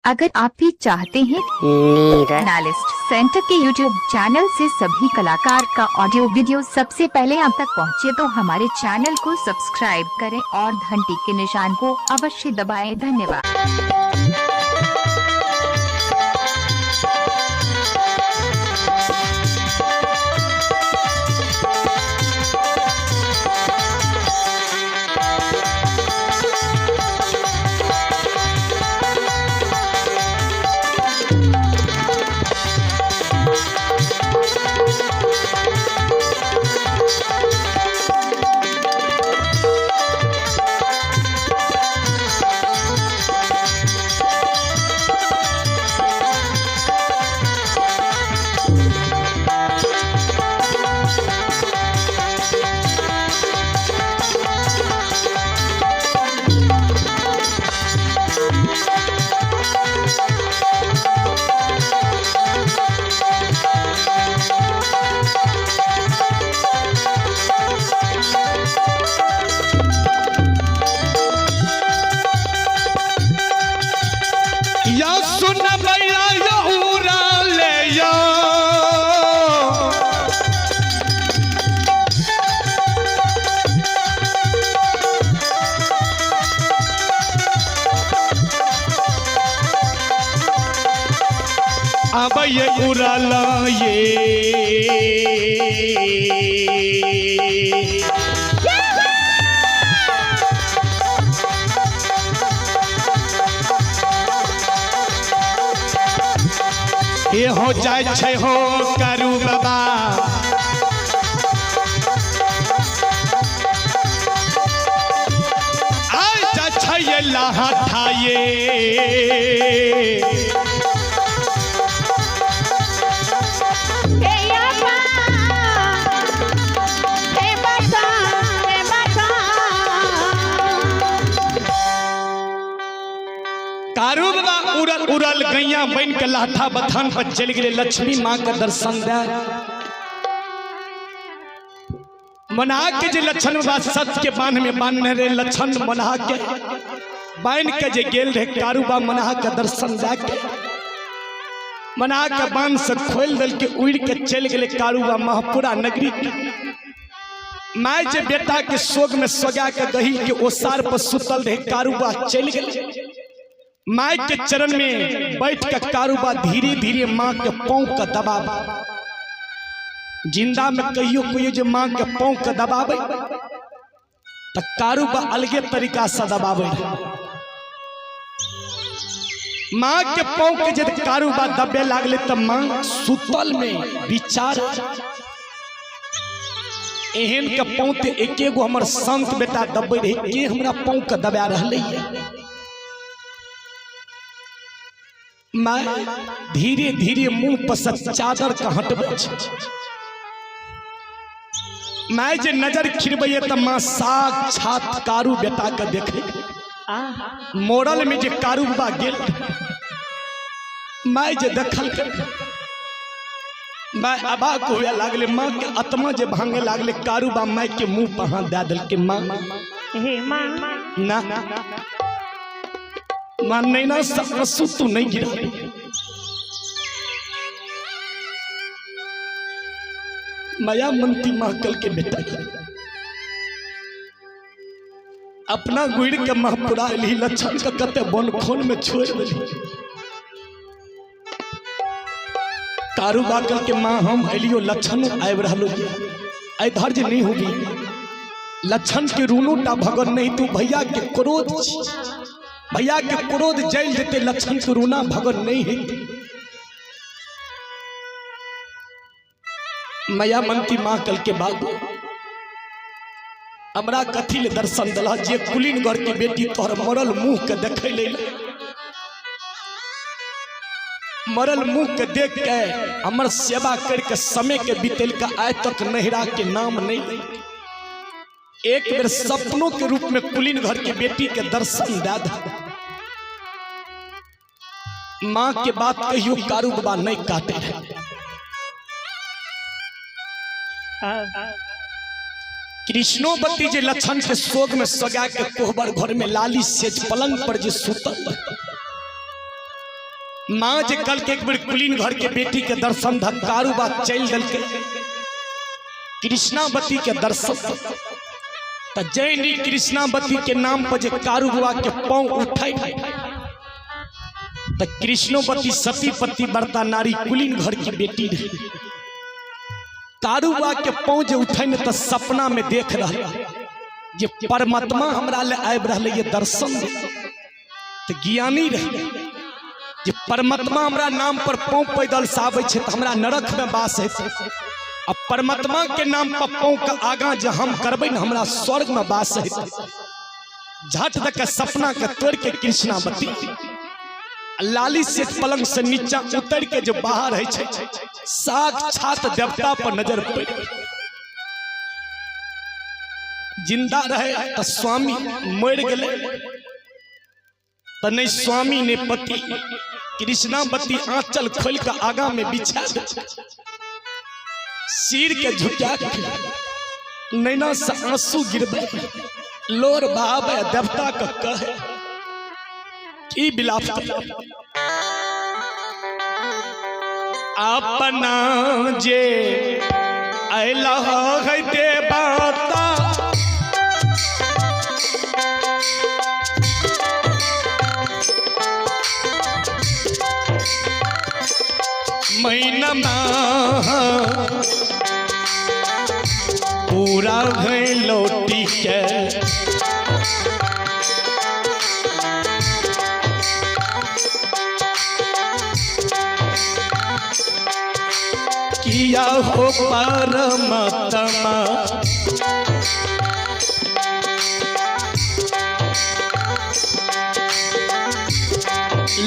अगर आप भी चाहते हैं नीरज एनालिस्ट सेंटर के YouTube channel से सभी कलाकार का ऑडियो वीडियो सबसे पहले आप तक पहुंचे तो हमारे चैनल को सब्सक्राइब करें और घंटी के निशान को अवश्य दबाएं। धन्यवाद। या सुन भैया यहूरा ले या अब ये उड़ाला ये ये हो जाए छै हो करू बाबा आय जा छै ये लाहा थाये कारू बाबा उड़ल उड़ल गैया बन के लाठा बथान पर चलि गेलै लक्ष्मी माँ के दर्शन दे मना के जे लक्षण बाबा सत के बांध में बांधने रहे लक्षण मना के बांध के जे गेल रहे कारू बाबा मना के दर्शन दे के मना के बांध से खोल दल के उड़ के चलि गेलै कारू बाबा महपुरा नगरी के। माय जे बेटा के शोक में सोगा के गही के ओसार पर सुतल रहे कारू बाबा चलि गेलै माय के चरण में बैठ के कारूबा धीरे धीरे माँ के पाँव के दबावे। जिंदा में कहियो कहियो जे माँ के पाँव के दबावे तो कारूबा अलगे तरीका से दबावे। माँ के पाँव के जब कारूबा दबे लागले तब माँ सुतल में विचार एहन के पाँव ते एके गो हमर संत बेटा दबे रहे के हमरा पाँव के दबा रहलै है। माँ धीरे धीरे मुंह पर से चादर के हटबै छै। माय जे नजर खिरबैये तऽ माँ साक्षात कारू बेटा के देखे मोरल में जे कारू बाबा गेल माय जे देखल माय अबाक हुए लागले माँ के आत्मा जे भांगे लागले कारू बा माय के मुंह पर हाथ दे देलकै माँ हे माँ ना माँ नैना से आंसू तू नहीं गिरा माया मंती महकल के बेटा अपना गुड़ के महपुरा ली लक्षण के कते बन खोन में छोड़ दिली कारू बाकल के माँ हम अलियो लक्षण आबि रहलो आइ धैर्य नहीं होगी लक्षण के रूनो टा भगन नहीं तू भैया के क्रोध छी। भैया के क्रोध जल जेते लक्षण के रूना भगन नहीं है। माया मंती माँ कल के बाबू हमरा कथी ले दर्शन दला जे कुलीन घर के बेटी तोहर मरल मुंह के देखे ले मरल मुंह के देख के हमर सेवा करके समय के बीतेल का आय तक नहिरा के नाम नहीं एक बेर सपनों के रूप में कुलीन घर के बेटी के दर्शन दे दे। माँ के बात कहियो कारू बाबा नहीं काटे रहे। कृष्णोवती जे लक्षण के शोक में सगा के कोहबर घर में लाली सेज पलंग पर जे सुतल माँ जे कल के एक बेर कुलीन घर के बेटी के दर्शन धक्कारू बात चल दल के कृष्णावती के दर्शन त जैनी कृष्णावती के नाम पर जे कारू बुआ के पांव उठाई त कृष्णोवती सती पति बरता नारी कुलीन घर की बेटी रहे। कारू बुआ के पांव जे उठाई न त सपना में देख रहा जे परमात्मा हमरा ले आबि रहले ये दर्शन दे। त ज्ञानी रहे जे परमात्मा हमरा नाम पर पाँव पैदल से आबै छै तऽ हमरा नरक में वास हेतै आ परमात्मा के नाम पर पाँव के आगाँ जे हम करबै ने हमरा स्वर्ग में वास हेतै। झट दऽ के सपना के तोड़ के कृष्णावती लाली से पलंग से नीचा उतर के जो बाहर है छै साक्षात देवता पर नजर पड़ जिंदा रहे तो स्वामी मर गए त नहीं स्वामी ने पति कृष्णावती आंचल खोल के आगा में बिछा दे सिर के झुका के नैना से आंसू गिरबे लोर बहावे देवता के कहे की बिलाप करे? अपना जे अला है देवता महीना पूरा है लौटी के किया हो परमात्मा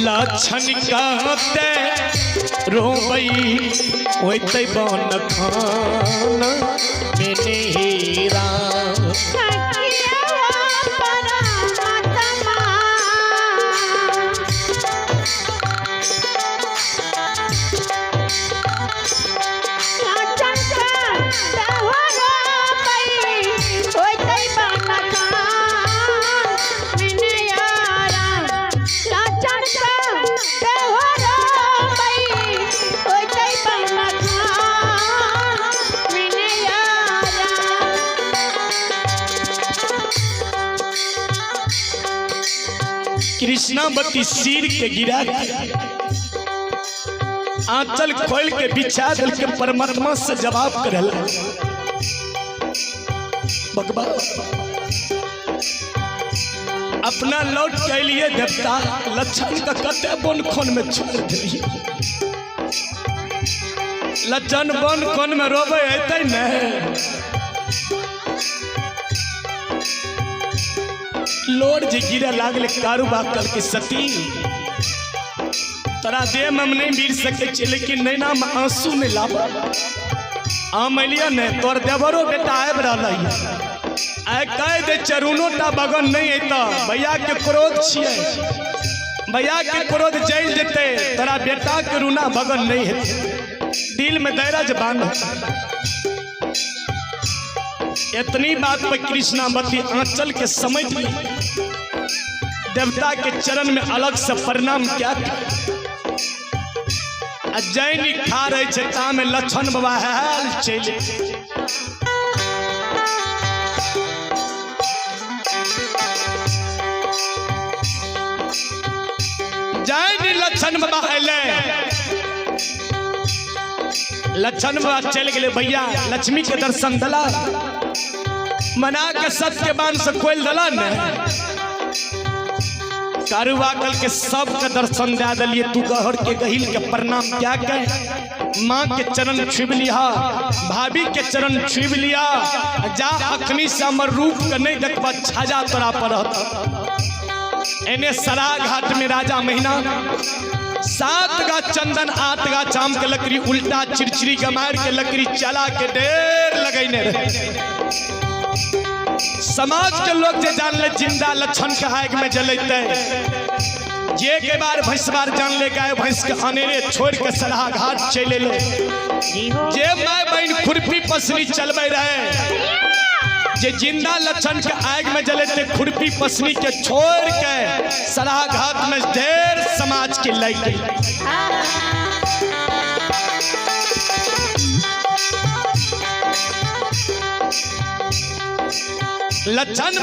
लक्षण कहते रोबई होते बन खान मेने हीरा कृष्णावती सिर के गिरा के आंचल खोल के बिछा दिल के परमात्मा से जवाब करल भगवान अपना लौट के लिए देवता लक्षण का कते बन खोन में छोड़ दिलिए। लक्षण बन खोन में रोबे अतै ने लोर जे गिरे लागले कारूबा कल के सती तोरा देह में हम नहीं गिर सके छियै लेकिन नैना में आंसू नहीं लाब हम एलियै ने तोर देवरो बेटा आबि रहल है आइ कहि दे चरुनो टा बगन नहीं अयतऽ भैया के क्रोध छियै भैया के क्रोध जलि जेतै तोरा बेटा के रूना बगन नहीं हेतै दिल में धैर्य बांध। इतनी बात पर कृष्णावती आंचल के समझ ली देवता के चरण में अलग से प्रणाम क्या जैनी खा रहे छे ता में लक्षण बाबा हाल चल जैनी लक्षण बाबा अयलै लक्षण बाबा चल गए भैया लक्ष्मी के दर्शन दला मना के सत के बांध से खोल दला ने कारुआ कल के सब के दर्शन दे दिलिए तू गहर के गहिल के प्रणाम क्या कह माँ के चरण छुब लिया भाभी के चरण छुब लिया जा अखनी से हमर रूप के नहीं देखबा छाजा तोरा पर रहत। एने सरा घाट में राजा महीना 7 गाछ चंदन 8 गाछ आम के लकड़ी उल्टा चिड़चिड़ी गमार के लकड़ी चला के ढेर लगैने रहे। समाज के लोग जे जानले जिंदा लक्षण के आग में जलते जे के बार भैंस बार जान ले गाय भैंस के अनेरे छोड़ के सलाह घाट चले ले जे my बहन खुरपी पसनी चलबे रहे जे जिंदा लक्षण के आग में जले थे खुरपी पसनी के छोड़ के सराघात में ढेर समाज के लग गई। लक्षण